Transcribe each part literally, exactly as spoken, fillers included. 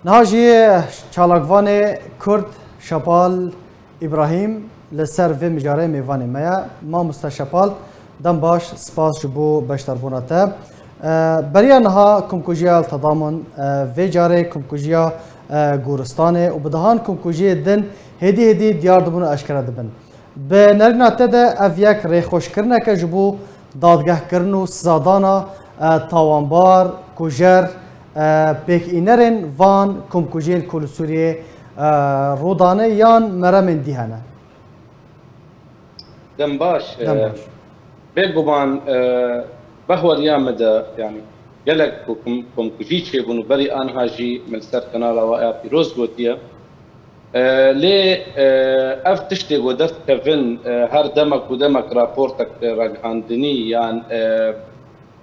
Niha jî çalakvanê Kurd Şepal Îbrahîm li ser vê mijarê mêvanê me ye. Mamoste Şepal, dem baş, spas ji bo beşdarbûna te. E, beriya niha komkujiya li Tedamûn, e, vê carê komkujiya, e, Goristanê û bi dehan komkujiyê din hêdî hêdî diyar dibûn û eşkere dibin. Bi nerîna te de ev yek rêxweşkirineke ji bo dadgehkirin û sizadana, e, tawanbar, kujer, e, pêkînerên van komkujiyên ku li Sûriyê, e, rû dane yan meremên dî hene? Dem baş. Dem e, baş. Bêguman, e, behweriya min de, yanî gelek ku kom-, komkujî çêbûn û berî anha jî min li ser kanala we ya pîroz gotiye. E, lê, e, ev tiştê ku derdikevin, e, her demek û demek raportek ragihandinî yan, e,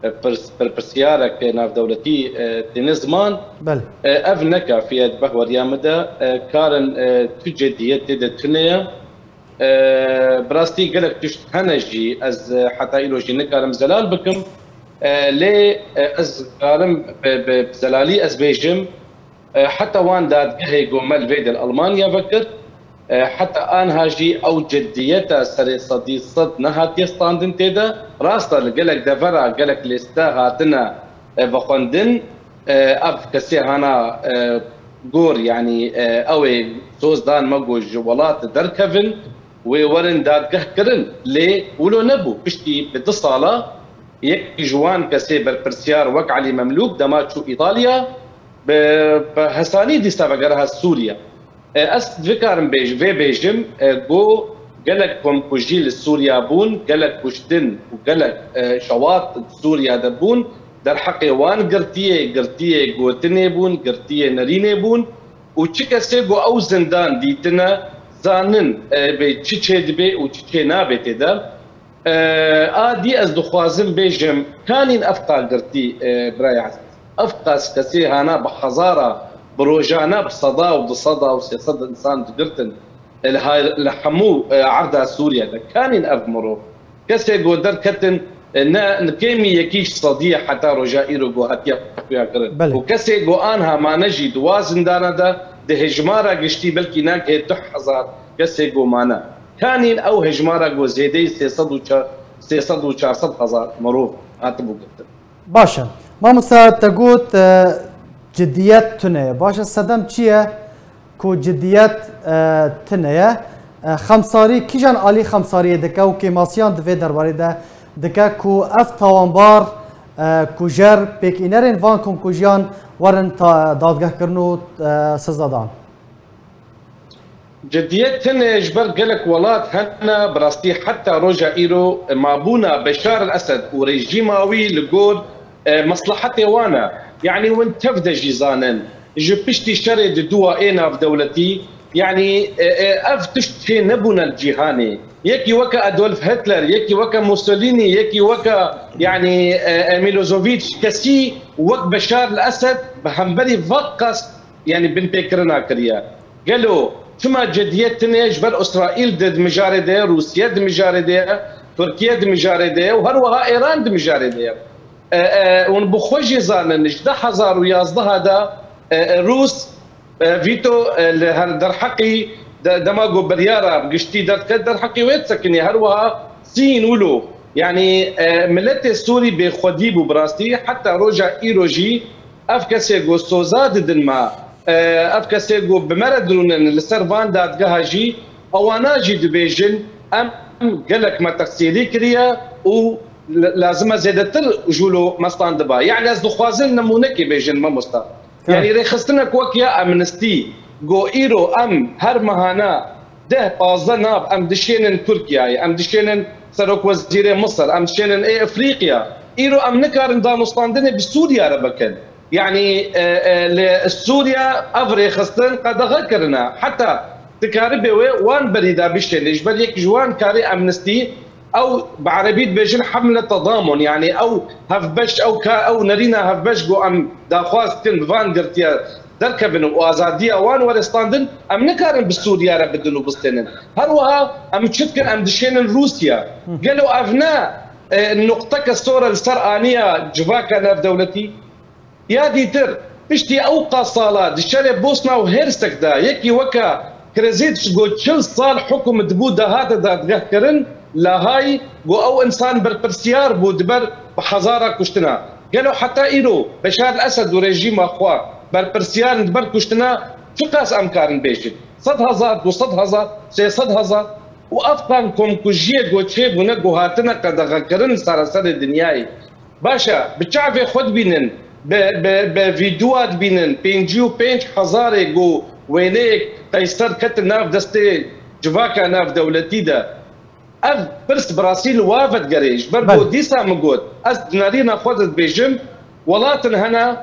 e, pirs-, pirpirsiyarek navdewletî, e, têne ziman, Belê. e, ev ne kafî ye di behweriya min de, e, karin, e, tu cediyet tê de tune ye. E, bi rastî gelek tişt hene jî ez, e, heta îro jî nikarim zelal bikim. E, lê, e, ez karim bi, bi zelalî ez bêjim, e, heta wan dadgehê ku me li vê de li Almanya vekir, e, heta anha jî ew ciddiyeta serê sedî sed nehatiye standin tê de. Rast e, li gelek devera gelek lêste hatine, e, vexwendin, e, ev kesê hana, e, gor, yanî, e, ew ê soz dan me ku ji welat derkevin, wê werin dadgeh kirin. Lê wilo nebû. Piştî bi du sala yek ji wan kesê berpirsiyar wek Elî Memlûk dema çû Îtalya, bi, bi hesanî dîsa vegere hat Sûriye. E, ez vikarim bêj-, vê bêjim, e, ku gelek komkujî li Sûriya bûn, gelek kuştin û gelek, e, şewat di Sûriya de bûn, derheqê wan girtiyê, girtiyê gotinê bûn, girtiyê nerînê bûn û çi kesê ku ew zindan dîtine, zanin, e, bê çi çê dibe û çi çê nabe tê de. E, a dî ez dixwazim bêjim, kanîn ev qagirtî, e, birayê ezîz? Ev qas kesê hana bi hezara, bi rojane bi seda û du seda û sê sed însan digirtin. E, li hay-, li hemû, e, erda Sûriye de. Kanîn ev mirov? Kesê ku derketin, e, ne, ne kêmî yekî ji sedî ye heta roja îro ku hatiye xuya kirin. Belê. Û kesê ku anha mane jî di wa zindana de, di hejmara giştî belkî nagihê du hezar kesê ku mane. Kanîn ew hejmara ku zêdeyî sê sed û çar, sê sed û çar sed hezar mirov hatibû girtin. Baş e. Mamoste, te got, e, cidiyet tune ye. Baş e, sedem çi ye ku cidiyet, e, tune ye? E, xemsarî, kîjan alî xemsariyê dike û kêmasiyan di vê derbarê de dike ku ev tawanbar, e, kujer, pêkînerên van komkujiyan werin ta-, dadgehkirin û, e, sizadan? Cidiyet tune ji ber gelek welat hene, bi rastî heta roja îro mabûna Beşar el Esed û rejîma wî li gor, e, meslehetê wan e. Yanî win tev de jî zanin. Ji piştî şerê di dûa ê navdewletî, yanî, e, e, ev tişt çê nebûne li cîhanê. Yekî weke Adolf Hitler, yekî weke Mussolini, yekî weke, yanî, e, e, Milosevic, kesî wek Beşar el Esed bi hemberî vek qas, yanî binpêkirina kiriye. Gelo çima cidiyet tune ji ber Îsraîl di, di mijarê de ye, Rûsiye di mijarê de ye, Tirkiye di mijarê de ye û her wiha Êran di mijarê de ye? E, e, hûn bi xwe jî zanin, ji du hezar û yazdeh de, e, e, Rûs, e, vîto, e, li her derheqî de, dema ku biryara giştî derdiket, derheqî wê disekiniye. Her wiha Sîn wilo. Yanî, e, miletê Sûrî bêxwedî bû bi rastî. Heta roja îro jî ev kesê ku soza didin me, e, ev kesê ku bi me re dirûnin li ser van dadgeha jî, ewana jî dibêjin, em gelek me teqsîrî kiriye û la-, lazim e zêdetir ji wilo me standiba. Yanî ez dixwazim nimûnekê bêjin, mamosta. Yanî rêxistinek wek ya Amnesty, ku îro em her mehana deh pazdeh nav em dişênin Tirkiyeyê, em dişênin serokwezîrê Misir, em dişênin ê Efrîqya. Îro em nikarin danûstandinê bi Sûriye re bikin. Yanî, e, e, li Sûriye ev rêxistin qedexe kirine. Heta dikaribê wê wan berî de bişêne. Ji ber yek ji wan karê Amnesty, ew bi erebî dibêjin hemle tedamûn, yanî ew hevbeş, ew ka, ew nerîna hevbeş ku em daxwaz dikin bi van girtiye derkevin û azadiya wan were standin, em nikarin bi Sûriye re bidin û bistênin. Her wiha em çi dikin, em dişênin Rûsya. Gelo ev ne, e, nuqteke sor e li ser aniya civaka navdewletî? Ya dîtir, Piştî ew qas sala di şerê Bosna û Hêrsek de yekî weke Krezîç ku çil sal hukm dibû dihate dadgehkirin, Lahayî ku ew însan berpirsiyar bû di ber bi hezara kuştina. Gelo heta îro Beşar el-Esed û rejîma xwe berpirsiyar in di ber kuştina, çiqas em karin bêjin? Sed hezar, du sed hezar, sê sed hezar û ev qan komkujiyê ku çêbûne ku hatine qedexekirin li seranserê dinyayê. Baş e, bi çavê xwe dibînin, bi, bi, bi vîdyoa dibînin, pêncî û pênc hezarê ku wêneyek Qeyser ketin nav destê civaka navdewletî de. Ev pirs bi rastî li wa vedigerê. Ji ber Belê. Ku dîsa min got, ez di nerîna xwe de dibêjim, welatin hene,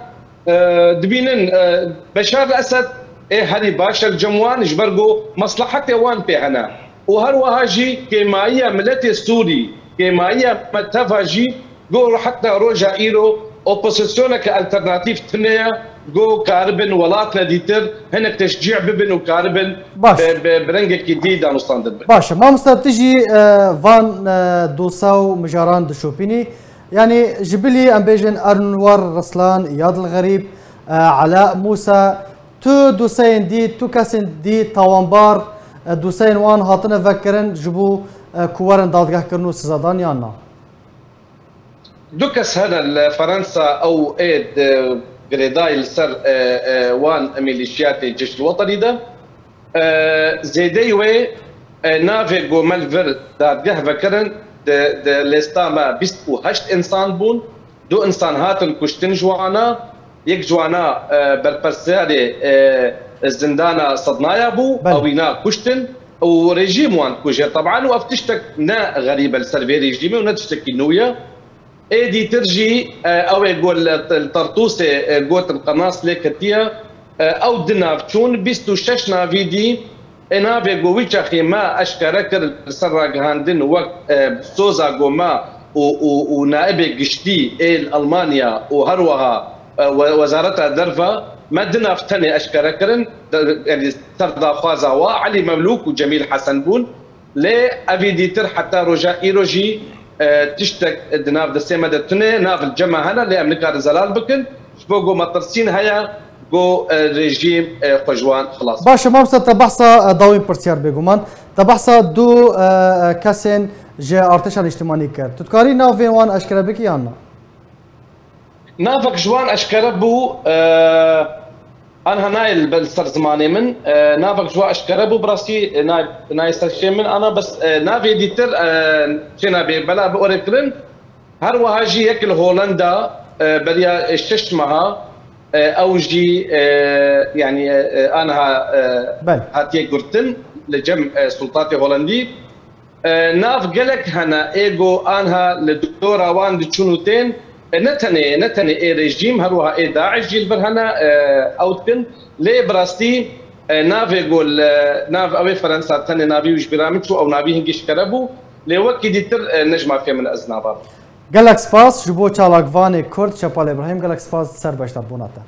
e, dibînin, e, Beşar el-Esed ê herî baş e li cem wan, ji ber ku meslehetê wan pê hene. Û her wiha jî kêmayiya miletê Sûrî, kêmayiya me teva jî, ku heta roja îro opozisyoneke alternatîf tune ye, ku karibin welatine dîtir hinek teşcî bibin û karibin Baş. bi, bi, bi rengekî dî danûstandin bin. Baş e. Mamosta, tu jî, e, van, e, dosa û mijaran dişopînî. Yanî ji bilî em bêjin Enwer Rislan, Îyad el-Xerîb, e, Ela Mûsa, tu doseyên dî, tu kesên dî tawanbar, e, doseyên wan hatine vekirin ji bo, e, ku werin dadgehkirin û sizadan yan na? Du kes hene li Ferensa ew ê di girêdayî li ser, e, e, wan milîşiyatê Ceyş el-Wetenî de. E, zêdeyî wê, e, navê ku me li vir dadgeh vekirin, di, di lêsta me bîst û heşt însan bûn. Du însan hatin kuştin ji wana. Yek ji wana, e, berpirsiyarê, e, zindana Sednaya bû, Belê. Ewîna kuştin û rejîm wan dikuje. Teban û ev tiştek ne xerîb e li ser vê rejîmê û ne tiştekî nû ye. Ê dîtir jî, e, ew ê got li, li Tertûsê, e, gotin qenas lê ketiye. E, ew di nav çûn, bîst û şeş navî dî, ê navê ku wî çaxê me eşkere kir li ser ragihandin wek, e, soza ku me û, û, û naibê giştî ê li Almanya û her wiha, e, we-, Wezareta Derve me di nav tenê eşkere kirin, de, yanî ser daxwaza wa Elî Memlûk û Cemîl Hesen bûn. Lê evî dîtir heta roja îro jî, e, tiştek di nav destê me de tune, nav li cem me hene, lê em nikarin zelal bikin. Ji bo ku metirsîn heye, ku, e, rejîm, e, xwe ji wan xilas bike. Baş e, mamosta, te behsa, e, dawîn pirsiyar bêguman. Te behsa du, e, e, kesên ji artêşa nîştimanî kir. Tu dikarî navên wan eşkere bikî yan na? Navek ji wan eşkere bû, e, anha nayê li ber ser zimanê min, e, navek ji wan eşkere bû, bi rastî, e, nayê, nayê ser şê min, ana bes, e, navê dîtir, e, çêna bê bela bi orê kirin. Her wiha jî yek li Holenda, e, beriya, e, şeş meha, e, ew jî, e, yanî, e, e, anha, e, Belê. Hatiye girtin li cem, e, sultatê Holendî. E, nav gelek hene ê ku anha li dora wan diçûn û tên, e, ne tenê, ne tenê ê rejîm, her wiha ê DAIŞ jî li vir hene, e, ew dikin. Lê bi rastî, e, navê ku li nav ew ê Ferensa tenê navî wî ji bîra min çû, ew navî hingî eşkere bû. Lê wekî dîtir, e, ne ji mafê min ez nava. Gelek spas ji bo çalakvanê Kurd Şepal Îbrahîm, gelek spas ser beşdarbûna te.